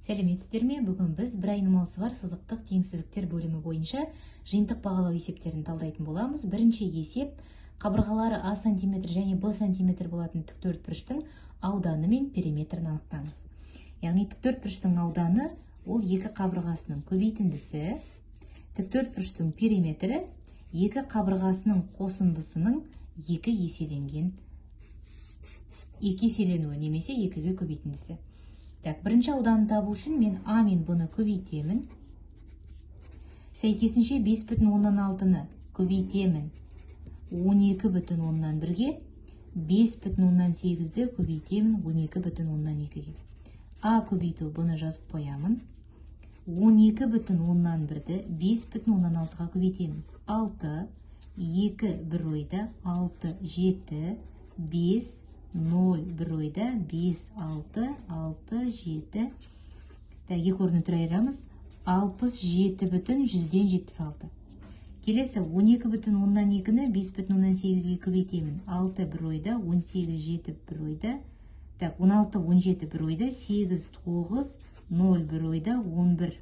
Сәлеметсіздер ме? Бүгін біз бір айнымалысы бар сызықтық теңсіздіктер бөлімі бойынша жиынтық бағалау есептерін талдайтын боламыз. Бірінші есеп қабырғалары А сантиметр және Б сантиметр болатын тіктөртбұрыштың ауданы мен периметрін анықтаңыз. Яғни тіктөртбұрыштың ауданы ол екі қабырғасының көбейтіндісі, тіктөртбұрыштың периметрі екі қабырғасының қосындысының екі еселенуі немесе екіге көбейтіндісі. Так, бірінші ауданын табу үшін мен А мен Б-ны көбейтемін. Сәйкесінше 5,6-ны көбейтемін 12,1-ге, 5,8-ді көбейтемін 12,2-ге. А көбейту Б-ны жазып қоямын. 12,1-ді 5,6-ға көбейтеміз. 6, 2 бір ойда, 6, 7, 5, 0 бір ойда, 5, 6, 6, 7. Так, екі орны түр айырамыз. 67,76. Келесі 12,2-ні 5,8-ге көбейтемін. 6 бір ойда, 18, 7 бір ойда. Так, 16, 17 бір ойда, 8, 9, 0 бір ойда, 11.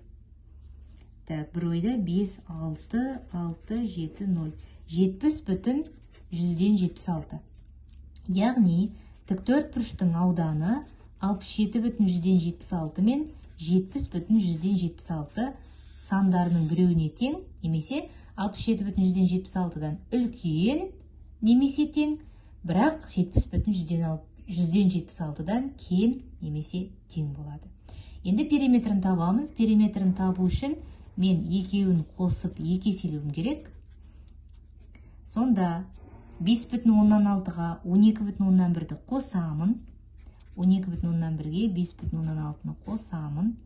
Так, бір ойда 5, 6, 6, 7, 0. 70,76. Яғни тіктөртбұрыштың ауданы 67,76 мен 70,76 сандарының біреуіне тең, немесе 67,76-дан үлкен немесе тең, бірақ 70,76-дан кем немесе тең болады. Енді периметрін табамыз. Периметрін табу үшін мен екеуін қосып екі еселеуім керек. Сонда 5,6-ға 12,1-ді қосамын. 12,1-ге 5,6-ны қосамын.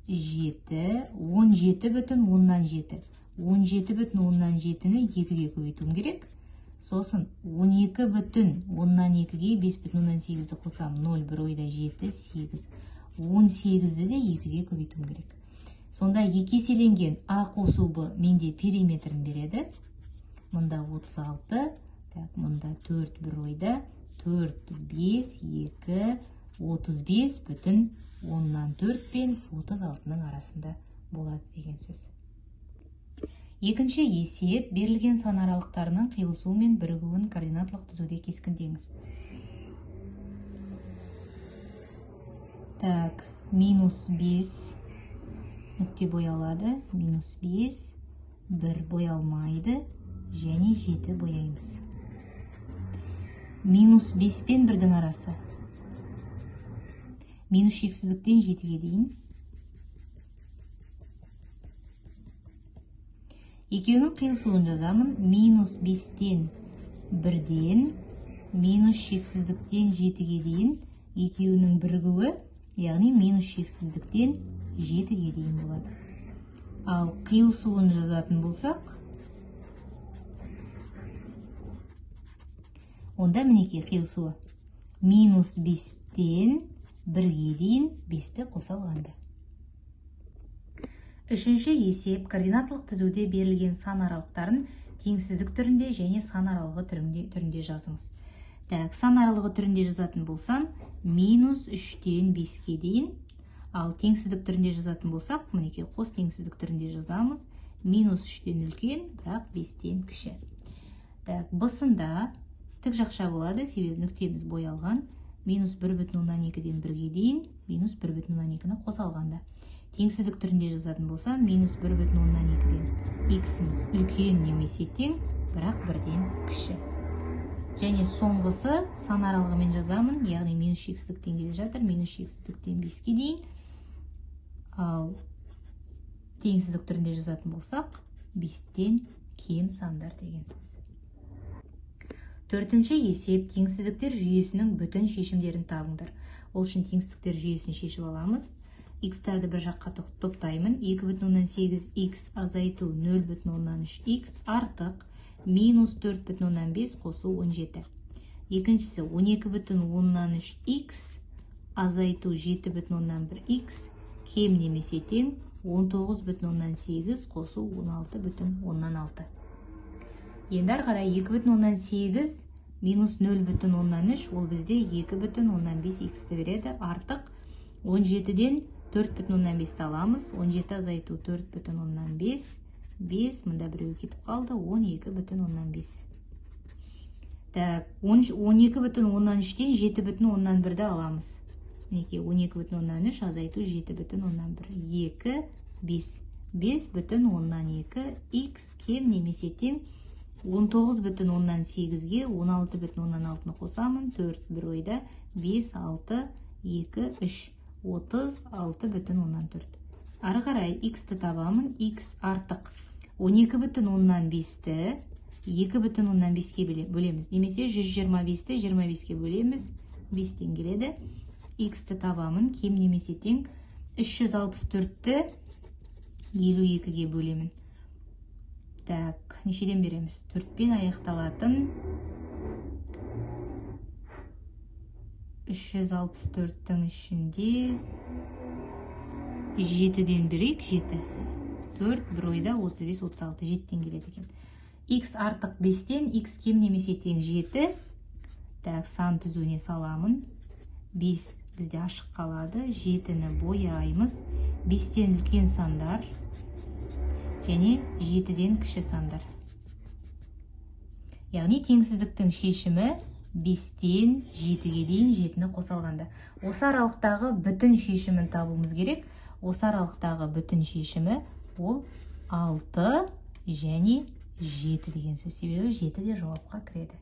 7, 17,7. 17,7-ні 2-ге көбейтуім керек. Сосын 12,2-ге 5,8-ді қосамын. 0 бір ойда 7, 8. 18-ді де 2-ге көбейтуім керек. Сонда екі еселенген А қосу Б менде периметрін береді. Мұнда 36, так, мұнда 4 бір ойда, 4, 5, 2, 35,4 пен 36-ның арасында болады деген сөз. Екінші есеп берілген сан аралықтарының қиылысуы мен бірігуін координаталық түзуде кескіндеңіз. Так, минус 5 нүкте боялады, минус 5, 1 боялмайды, және 7 бояймыз. Минус 5 пен 1-дің арасы. Минус шексіздіктен 7-ге дейін. Екеуінің қиылысуын жазамын. Минус 5-тен 1-ден, минус шексіздіктен 7-ге дейін екеуінің бірігуі, яғни минус шексіздіктен 7-ге дейін болады. Ал қиылысуын жазатын болсақ, онда мінекей қиылысуы минус 5-тен 1-ге дейін 5-ті қоса алғанда. Үшінші есеп координаталық түзуде берілген сан аралықтарын теңсіздік түрінде және сан аралығы түрінде жазыңыз. Так, сан аралығы түрінде жазатын болсам, минус 3-тен 5-ке дейін. Ал теңсіздік түрінде жазатын болсақ, мінекей қос теңсіздік түрінде жазамыз. Минус 3-тен үлкен, бірақ 5-тен кіші. Так, B-сында тік жақша болады, себебі нүктеміз боялған. Минус 1,2-ден 1-ге дейін, минус 1,2-ні қоса алғанда. Теңсіздік түрінде жазатын болсам, минус 1,2-ден x-іміз үлкен немесе тең, бірақ 1-ден кіші. Және соңғысы сан аралығымен жазамын, яғни минус шексіздіктен келе жатыр, минус шексіздіктен 5-ке дейін. Ал теңсіздік түрінде жазатын болсақ, 5-тен кем сандар деген сөз. Төртінші есеп теңсіздіктер жүйесінің бүтін шешімдерін табыңдар. Ол үшін теңсіздіктер жүйесін шешіп аламыз. X-тарды бір жаққа топтаймын. 2,8 x азайту 0,3 x артық минус 4,5 қосу 17. Екіншісі 12,3 x азайту 7,1 x кем немесе тең 19,8 қосу 16,6. Енді ары қарай 2,8 минус 0,3 ол бізде 2,5 x-ті береді. Артық 17-ден 4,5-ті аламыз. 17 азайту 4,5, 5, мында біреу кетіп қалды, 12,5. Так, 12,3-тен 7,1-ді аламыз. Мінекей, 12,3 азайту 7,1. 2, 5. 5,2 х кем немесе тең 19,8-ге 16,6-ны қосамын. 4 бір ойда 5, 6, 2, 3. 36,4. Ары қарай х-ті табамын. Х артық 12,5-ті 2,5-ке бөлеміз. Немесе 125-ті 25-ке бөлеміз. 5-тен келеді. Х-ті табамын. Кем немесе тең 364-ті 52-ге бөлемін. Так, нешеден береміз? 4-пен аяқталатын 364-тің ішінде 7-ден берейік, 7. 4 бір ойда 35, 36, 7-тен келеді екен. Х артық 5-тен, х кем немесе тең 7. Так, сан түзуіне саламын. 5 бізде ашық қалады. 7-ні бояймыз. 5-тен үлкен сандар және 7-ден кіші сандар. Яғни теңсіздіктің шешімі 5-тен 7-ге дейін 7-ні қоса алғанда. Осы аралықтағы бүтін шешімін табуымыз керек. Осы аралықтағы бүтін шешімі ол 6 және 7 деген сөз. Себебі 7 де жауапқа кіреді.